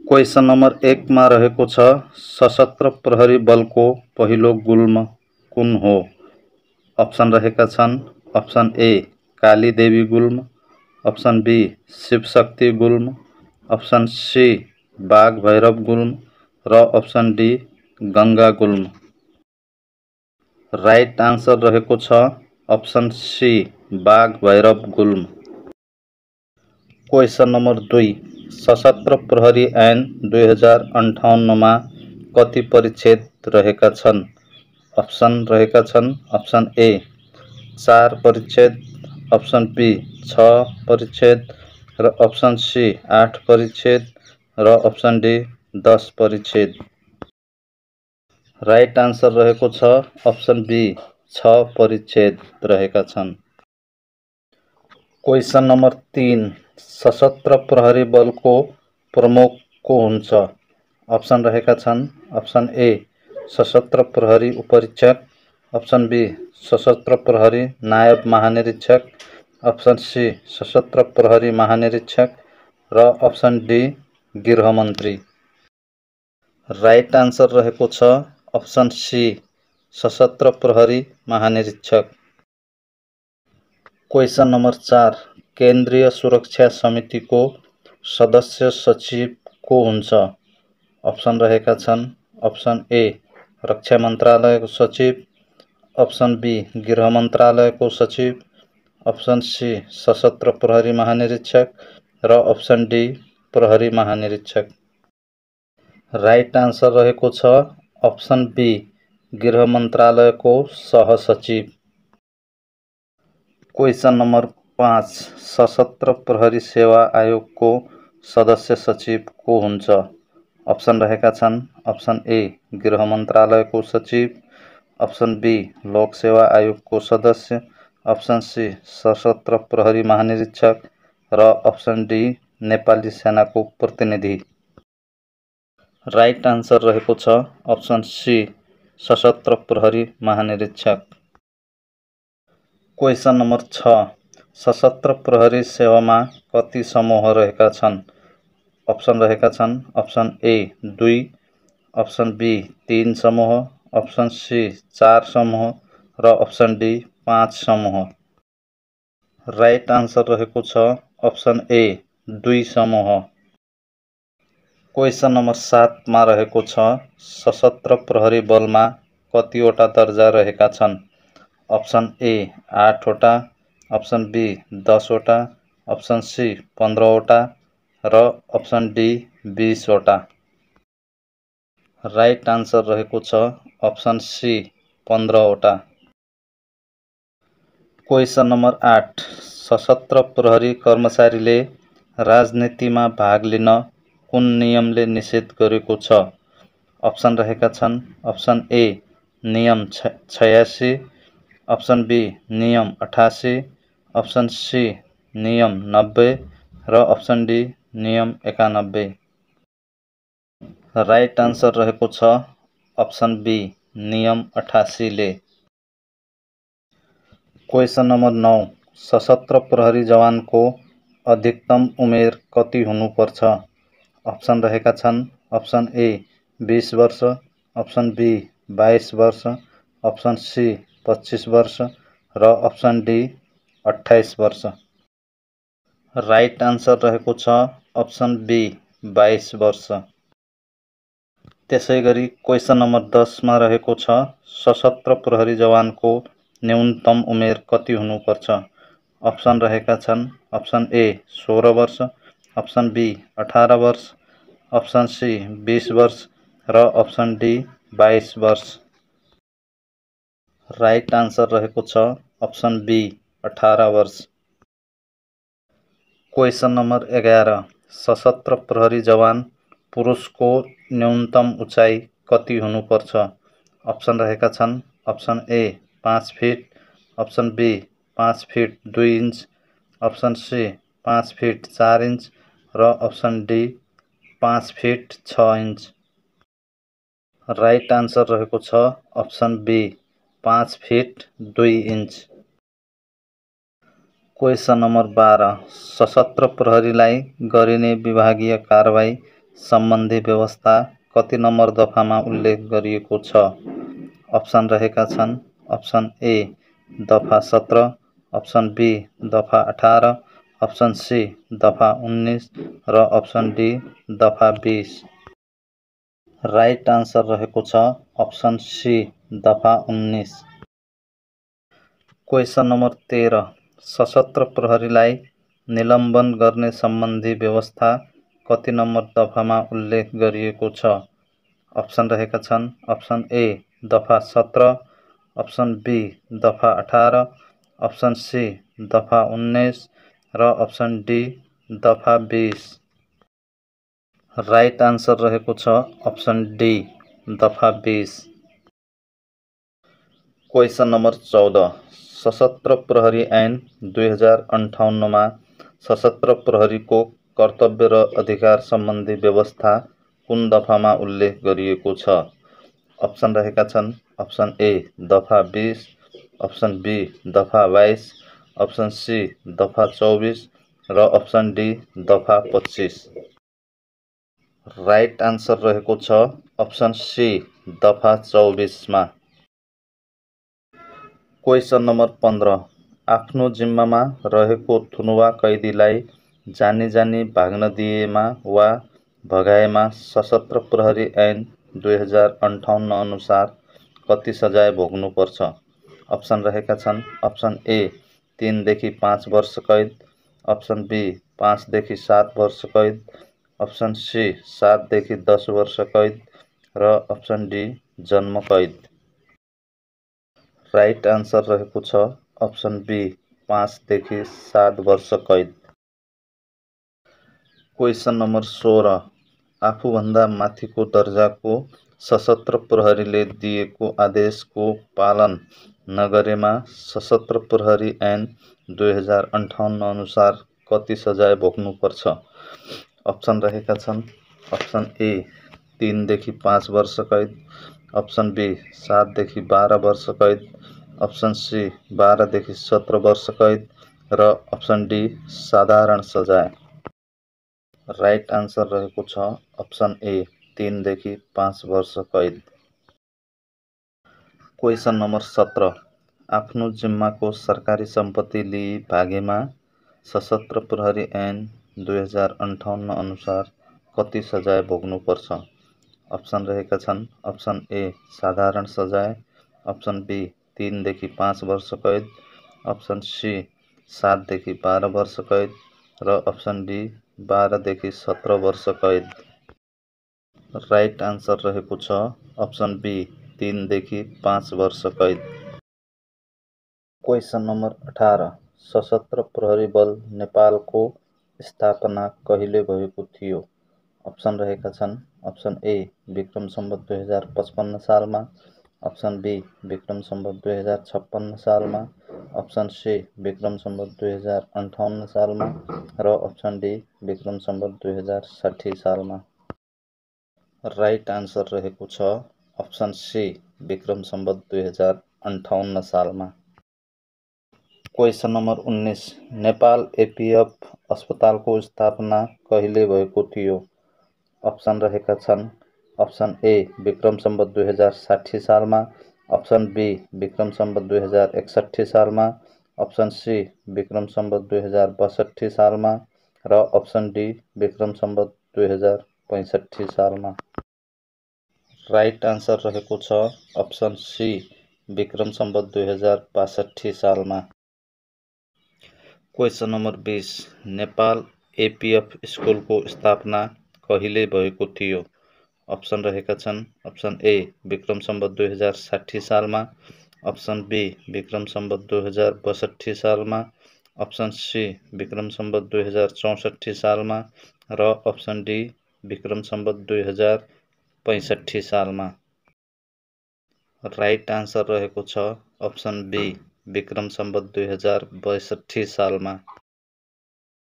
Question number 1 मा रहेको छ सशस्त्र प्रहरी बलको पहिलो गुल्म कुन हो? अप्सन रहेका छन् अप्सन ए काली देवी गुल्म, अप्सन बी शिवशक्ति गुल्म, अप्सन सी बाघ भैरव गुल्म र अप्सन डी गंगा गुल्म। राइट आन्सर रहेको छ option C Bagh Bhairav गुल्म। Question number 2 सशस्त्र प्रहरी ऐन 2058 मा कति परिच्छेद रहेका छन्? अप्सन रहेका छन् अप्सन ए 4 परिच्छेद, अप्सन बी 6 परिच्छेद र अप्सन सी 8 परिच्छेद र अप्सन डी 10 परिच्छेद। राइट आन्सर रहेको छ अप्सन बी 6 परिच्छेद रहेका छन्। क्वेशन नम्बर 3 सशस्त्र प्रहरी बलको प्रमुख को हुन्छ? अप्सन रहेका छन् अप्सन ए सशस्त्र प्रहरी उपरीक्षक, अप्सन बी सशस्त्र प्रहरी नायब महानिरीक्षक, अप्सन सी सशस्त्र प्रहरी महानिरीक्षक र अप्सन डी गृहमन्त्री। राइट आन्सर रहेको छ अप्सन सी सशस्त्र प्रहरी महानिरीक्षक। क्वेशन नम्बर 4 केन्द्रीय सुरक्षा समितिको सदस्य सचिव को हुन्छ? अप्सन रहेका छन् अप्सन ए रक्षा मन्त्रालयको सचिव, अप्सन बी गृह मन्त्रालयको सचिव, अप्सन सी सशस्त्र प्रहरी महानिरीक्षक र अप्सन डी प्रहरी महानिरीक्षक। राइट आन्सर रहेको छ अप्सन बी गृह मन्त्रालयको सहसचिव। क्वेशन नम्बर 5 सशस्त्र प्रहरी सेवा आयोगको सदस्य सचिव को हुन्छ? अप्सन रहेका छन् अप्सन ए गृह मन्त्रालयको सचिव, अप्सन बी लोक सेवा आयोगको सदस्य, अप्सन सी सशस्त्र प्रहरी महानिरीक्षक र अप्सन डी नेपाली सेनाको प्रतिनिधि। राइट आन्सर रहेको छ अप्सन सी सशस्त्र प्रहरी महानिरीक्षक। क्वेशन नम्बर 6 सशस्त्र प्रहरी सेवामा कति समूह रहेका छन्? अप्सन रहेका छन् अप्सन ए 2, अप्सन बी 3 समूह, अप्सन सी 4 समूह र अप्सन डी 5 समूह। राइट आन्सर रहेको छ अप्सन ए 2 समूह। क्वेशन नम्बर 7 मा रहेको छ सशस्त्र प्रहरी बलमा कतिवटा दर्जा रहेका छन्? अप्सन ए 8 वटा, अप्सन बी 10 वटा, अप्सन सी 15 वटा र अप्सन डी 20 वटा। राइट आन्सर रहेको छ अप्सन सी 15 वटा। क्वेशन नम्बर 8 सशस्त्र प्रहरी कर्मचारीले राजनीतिमा भाग लिन कुन नियमले निषेध गरेको छ? अप्सन रहेका छन् अप्सन ए नियम 86, अप्सन बी नियम 88, अप्सन सी नियम 90 र अप्सन डी नियम 91। राइट आन्सर रहेको छ अप्सन बी नियम 88 ले। क्वेशन नम्बर 9 सशस्त्र प्रहरी जवानको अधिकतम उमेर कति हुनुपर्छ? अप्सन रहेका छन् अप्सन ए 20 वर्ष, अप्सन बी 22 वर्ष, अप्सन सी 25 वर्ष र अप्सन डी 28 वर्ष। राइट आन्सर रहेको छ अप्सन बी 22 वर्ष। त्यसैगरी क्वेशन नम्बर 10 मा रहेको छ सशस्त्र प्रहरी जवानको न्यूनतम उमेर कति हुनुपर्छ? अप्सन रहेका छन् अप्सन ए 16 वर्ष, अप्सन बी 18 वर्ष, अप्सन सी 20 वर्ष र अप्सन डी 22 वर्ष। राइट आन्सर रहेको छ अप्सन बी 18 वर्ष। क्वेशन नम्बर 11 सशस्त्र प्रहरी जवान पुरुषको न्यूनतम उचाइ कति हुनुपर्छ? अप्सन रहेका छन् option A 5 feet, option B 5 feet 2 inch, option C 5 feet 4 inch र option D 5 feet 6 inch. Right answer रहेको छ option B 5 feet 2 inch. Question number 12 सशस्त्र प्रहरीलाई गरिने विभागीय कारबाही सम्बन्धी व्यवस्था कति नम्बर दफामा उल्लेख गरिएको छ? अप्सन रहेका छन् अप्सन ए दफा 17, अप्सन बी दफा 18, अप्सन सी दफा 19 र अप्सन डी दफा 20। राइट आन्सर रहेको छ अप्सन सी दफा 19। क्वेसन नम्बर 13, सशस्त्र प्रहरीलाई निलम्बन गर्ने सम्बन्धी व्यवस्था कति नम्बर दफामा उल्लेख गरिएको छ? अप्सन रहेका छन् अप्सन ए दफा 17, अप्सन बी दफा 18, अप्सन सी दफा 19 र अप्सन डी दफा 20। राइट आन्सर रहेको छ अप्सन डी दफा 20। क्वेसन नम्बर 14, सशस्त्र प्रहरी ऐन 2058 सशस्त्र प्रहरीको कर्तव्य र अधिकार सम्बन्धी व्यवस्था कुन दफामा उल्लेख गरिएको छ? अप्सन रहेका छन् अप्सन ए दफा 20, अप्सन बी दफा 22, अप्सन सी दफा 24 र अप्सन डी दफा 25। राइट आन्सर रहेको छ अप्सन सी दफा 24मा। क्वेसन नम्बर 15, आफ्नो जिम्मामा रहेको थुनुवा कैदीलाई जानी जानी भाग्न दिएमा वा भगाएमा सशस्त्र प्रहरी ऐन 2058 अनुसार कति सजाय भोग्नुपर्छ? अप्सन रहेका छन् अप्सन ए 3 देखि 5 वर्ष कैद, अप्सन बी 5 देखि 7 वर्ष कैद, अप्सन सी 7 देखि 10 वर्ष कैद र अप्सन डी जन्म कैद। राइट आन्सर रहेको छ अप्सन बी 5 देखि 7 वर्ष कैद। क्वेसन नम्बर 16, आफूभन्दा माथिको दर्जाको सशस्त्र प्रहरीले दिएको आदेशको पालन नगरेमा सशस्त्र प्रहरी ऐन 2058 अनुसार कति सजाय भोग्नुपर्छ? अप्सन रहेका छन् अप्सन ए 3 देखि 5 वर्ष कैद, अप्सन बी 7 देखि 12 वर्ष कैद, अप्सन सी 12 देखि 17 वर्ष कैद र अप्सन डी साधारण सजाय। राइट आन्सर रहेको छ अप्सन ए 3 देखि 5 वर्ष कैद। क्वेसन नम्बर 17, आफ्नो जिम्माको सरकारी सम्पत्ति लिई भागेमा सशस्त्र प्रहरी ऐन 2058 अनुसार कति सजाय भोग्नुपर्छ? अप्सन रहेका छन् अप्सन ए साधारण सजाय, अप्सन बी 3 देखि 5 वर्ष कैद, अप्सन सी 7 देखि 12 वर्ष कैद र अप्सन डी 12 देखि 17 वर्ष कैद। राइट आन्सर रहेको छ अप्सन बी 3 देखि 5 वर्ष कैद। क्वेसन नम्बर 18, सशस्त्र प्रहरी बल नेपालको स्थापना कहिले भएको थियो? अप्सन रहेका छन् अप्सन ए विक्रम सम्वत 2055 सालमा, अप्सन बी विक्रम सम्वत 2056 सालमा, अप्सन सी विक्रम सम्वत 2058 सालमा र अप्सन डी विक्रम सम्वत 2060 सालमा। राइट आन्सर रहेको छ अप्सन सी विक्रम सम्वत 2058 सालमा। क्वेसन नम्बर 19, नेपाल एपीएफ अस्पतालको स्थापना कहिले भएको थियो? अप्सन रहेका छन् अप्सन ए विक्रम सम्वत 2060 सालमा, अप्सन बी विक्रम सम्वत 2061 सालमा, अप्सन सी विक्रम सम्वत 2062 सालमा र अप्सन डी विक्रम सम्वत 2065 सालमा। राइट आन्सर रहेको छ अप्सन सी विक्रम सम्वत 2062 सालमा। क्वेसन नम्बर 20, नेपाल एपीएफ स्कुलको स्थापना कहिले भएको थियो? अप्सन रहेका छन् अप्सन ए विक्रम सम्वत 2060 सालमा, अप्सन बी विक्रम सम्वत 2062 सालमा, अप्सन सी विक्रम सम्वत 2064 सालमा र अप्सन डी विक्रम सम्वत 2065 सालमा। राइट आन्सर रहेको छ अप्सन बी विक्रम सम्वत 2062 सालमा।